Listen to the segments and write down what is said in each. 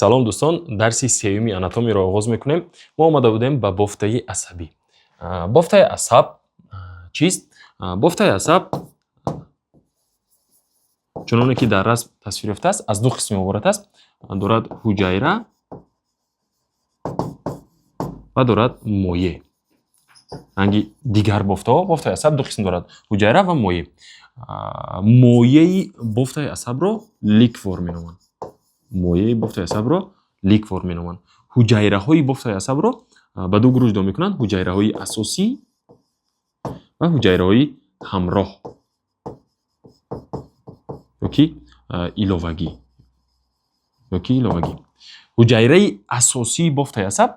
Салом, дӯстон! Дарси сеюми анатомияро оғоз мекунем. Мо омада будем ба бофтаи асабӣ. Бофтаи асаб чист? Бофтаи асаб, чуноне ки дар расм тасвир ёфтааст, аз ду қисм иборат аст. Дорад ҳуҷайра ва дорад моеъ. Ранги дигар бофтаҳо, бофтаи асаб ду қисм дорад: ҳуҷайра ва моеъ. Моеи бофтаи асабро ликвор меноманд. Моеи бофтаи асабро ликвор меноманд. Ҳуҷайраҳои бофтаи асабро ба ду гурӯҳ ҷудо мекунанд: ҳуҷайраҳои асосӣ ва ҳуҷайраҳои ҳамроҳ ёки иловагӣ, ёки иловагӣ. Ҳуҷайраи асосии бофтаи асаб,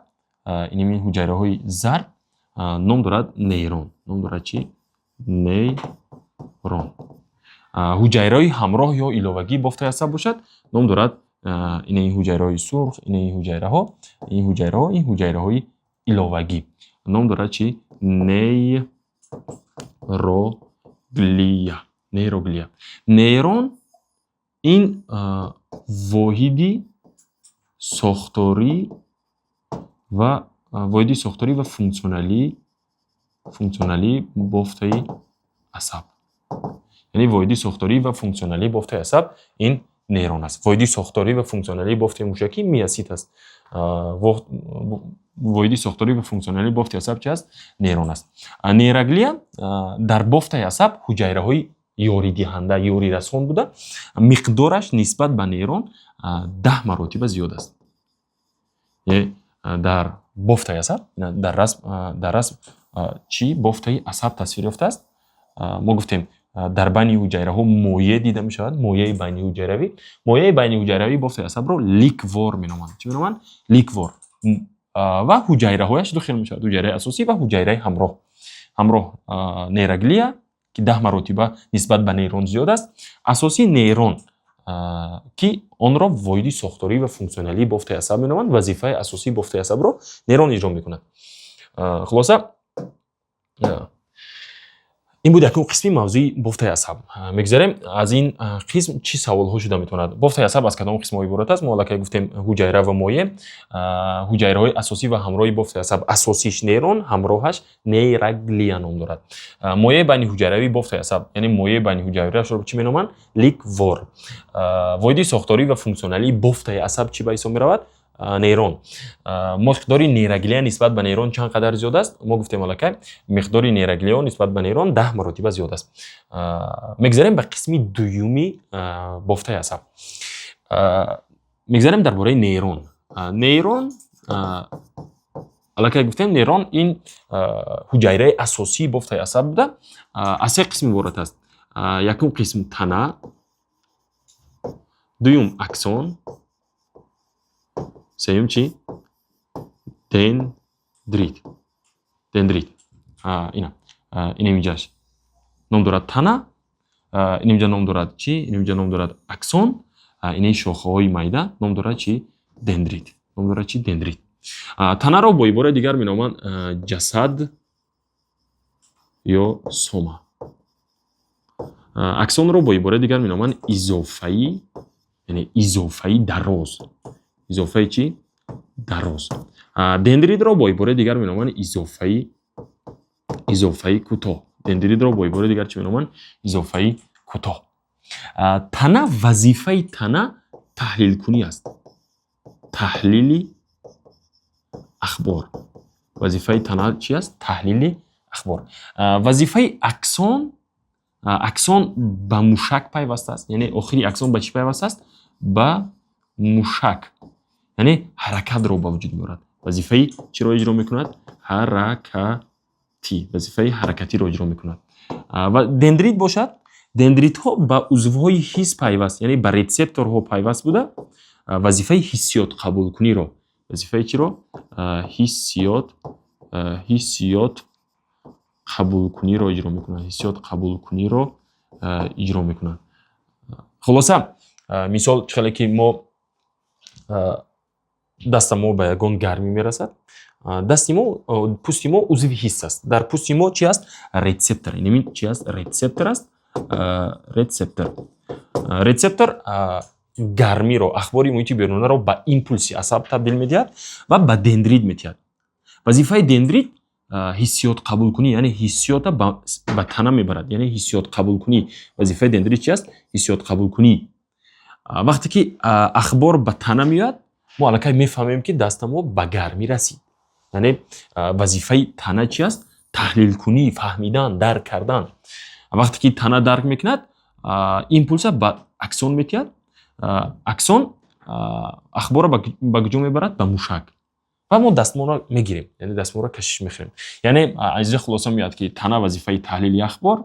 инамин ҳуҷайраҳои зард, ном дорад нейрон. Ном дорад чӣ? Нейрон. Ҳуҷайраҳои ҳамроҳ ё иловагии бофтаи асаб бошад, ном дорад инаи ҳуҷайраҳои сурх, инаи ҳуҷайраҳо, ин ҳуҷайраҳо, ин ҳуҷайраҳои иловагӣ. Ном дорад чӣ? Нейроглия. Нейроглия. Нейрон ин воҳиди сохторӣ ва функсионалии бофтаи асаб. Яъне воҳиди сохторӣ ва функсионалии бофтаи асаб ин нейрон аст. Воҳиди сохторӣ ва функсионалии бофтаи мушакӣ миосит аст. Воҳиди сохторӣ ва функсионалии бофти асаб чи аст? Нейрон аст. Нейроглия дар бофтаи асаб ҳуҷайраҳои ёридиҳанда, ёрирасон буда, миқдораш нисбат ба нейрон 10 маротиба зиёд аст. Яъне дар бофтаи асаб, дар расм чӣ бофтаи асаб тасвир ёфтааст. Мо гуфтем, дар байни ҳуҷайраҳо моеъ дида мешавад, моеи байниҳуҷайравӣ. Моеи байниҳуҷайравии бофтаи асабро ликвор меноманд. Чӣ меноманд? Ликвор. Ва ҳуҷайраҳояш ду хел мешавад: ҳуҷайраи асосӣ ва ҳуҷайраи ҳамроҳ. Ҳамроҳ нейроглия, ки 10 маротиба нисбат ба нейрон зиёд аст. Асосӣ нейрон, ки онро воҳиди сохторӣ ва функсионалии бофтаи асаб меноманд. Вазифаи асосии бофтаи асабро нейрон иҷро мекунад. Хулоса, ин буд якум қисми мавзӯи бофтаи асаб. Мегузарем, аз ин қисм чӣ саволҳо шуда метавонад? Бофтаи асаб аз кадом қисмҳо иборат аст? Мо аллакай гуфтем: ҳуҷайра ва моеъ. Ҳуҷайраҳои асосӣ ва ҳамроҳи бофтаи асаб: асосиш нейрон, ҳамроҳаш нейроглия ном дорад. Моеи байниҳуҷайравии бофтаи асаб, яъне моеи байниҳуҷайравиашро чӣ меноманд? Ликвор. Воҳиди сохторӣ ва функсионалии бофтаи асаб чӣ ба ҳисоб меравад? Нейрон. Миқдори нейроглия нисбат ба нейрон чанд қадар зиёд аст? Мо гуфтем аллакай, миқдори нейроглияҳо нисбат ба нейрон 10 маротиба зиёд аст. Мегузарем ба қисми дуюми бофтаи асаб. Мегузарем дар бораи нейрон. Нейрон, аллакай гуфтем, нейрон ин ҳуҷайраи асосии бофтаи асаб буда, аз се қисм иборат аст. Якум қисм тана, дуюм аксон, сеюм чӣ? Дендрит. Дендрит ина, инаминҷаш ном дорад тана, инаминҷа ном дорад чӣ? Инаминҷа ном дорад аксон, инаи шохаҳои майда ном дорад чӣ? Дендрит. Ном дорад чӣ? Дендрит. Танаро бо ибораи дигар меноманд ҷасад ё сома. Аксонро бо ибораи дигар меноманд изофаи, яъне изофаи дароз. Изофаи чӣ? Дароз. Дендритро бо ибораи дигар меноманд изофаи кӯтоҳ. Дендритро бо ибораи дигар чӣ меноманд? Изофаи кӯтоҳ. Тана, вазифаи тана таҳлилкунӣ аст, таҳлили ахбор. Вазифаи тана чи аст? Таҳлили ахбор. Вазифаи аксон, аксон ба мушак пайваста аст, яъне охири аксон ба чӣ пайваста аст? Ба мушак, яъне ҳаракатро ба вуҷуд меорад. Вазифаи чиро иҷро мекунад? Ҳаракатӣ, вазифаи ҳаракатиро иҷро мекунад. Ва дендрит бошад, дендритҳо ба узвҳои ҳис пайваст, яъне ба рецепторҳо пайваст буда, вазифаи ҳиссиёт қабулкуниро, вазифаи чиро? Ҳиссиёт қабулкуниро иҷро мекунад, ҳиссиёт қабулкуниро иҷро мекунад. Хулоса, мисол, чӣ хеле ки мо даста мо ба ягон гармӣ мерасад, дасти мо, пӯсти мо узви ҳис аст. Дар пӯсти мо чи аст? Рецептор. Инамин чи аст? Рецептор аст, рецептор. Рецептор. Гармиро, ахбори муҳити берунаро ба импулси асаб табдил медиҳад ва ба дендрит медиҳад. Вазифаи дендрит ҳиссиёт қабулкунӣ, яъне ҳиссиёта ба тана мебарад, яъне ҳиссиёт қабулкунӣ. Вазифаи дендрит чи аст? Ҳиссиёт қабулкунӣ. Вақте ки ахбор ба тана меояд, мо аллакай мефаҳмем, ки дастамо ба гармӣ расид. Яъне вазифаи тана чи аст? Таҳлилкунӣ, фаҳмидан, дарк кардан. Вақте ки тана дарк мекунад, импулса ба аксон метиҳад. Аксон ахборро ба куҷо мебарад? Ба мушак. Ва мо дастмолро мегирем, яъне дастмолро кашиш мехӯрем. Яъне аз инҷо хулоса меояд, ки тана вазифаи таҳлили ахбор,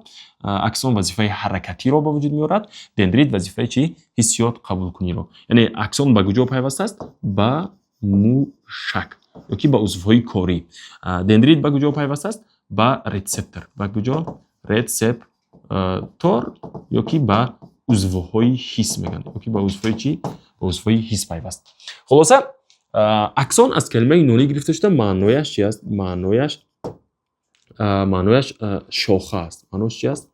аксон вазифаи ҳаракатиро ба вуҷуд меорад, дендрит вазифаи чи? Ҳиссиёт қабулкуниро. Яъне аксон ба куҷо пайваста аст? Ба мушак ёки ба узвҳои корӣ. Дендрит ба куҷо пайваста аст? Ба рецептор. Ба куҷо? Рецептор ёки ба узвҳои ҳис мегӯянд, ёки ба узвҳои чӣ? Ба узвҳои ҳис пайваст. Хулоса, аксон аз калимаи юнонӣ гирифта шуда, маънояш чи аст? Маънояш шоха аст. Маънояш чи аст?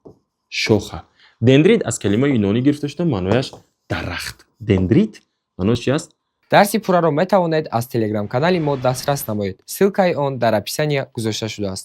Шоха. Дендрит аз калимаи юнонӣ гирифта шуда, маънояш дарахт. Дендрит маънояш чи аст? Дарси пурраро метавонед аз телеграм-канали мо дастрас намоед. Ссылкаи он дар описания гузошта шудааст.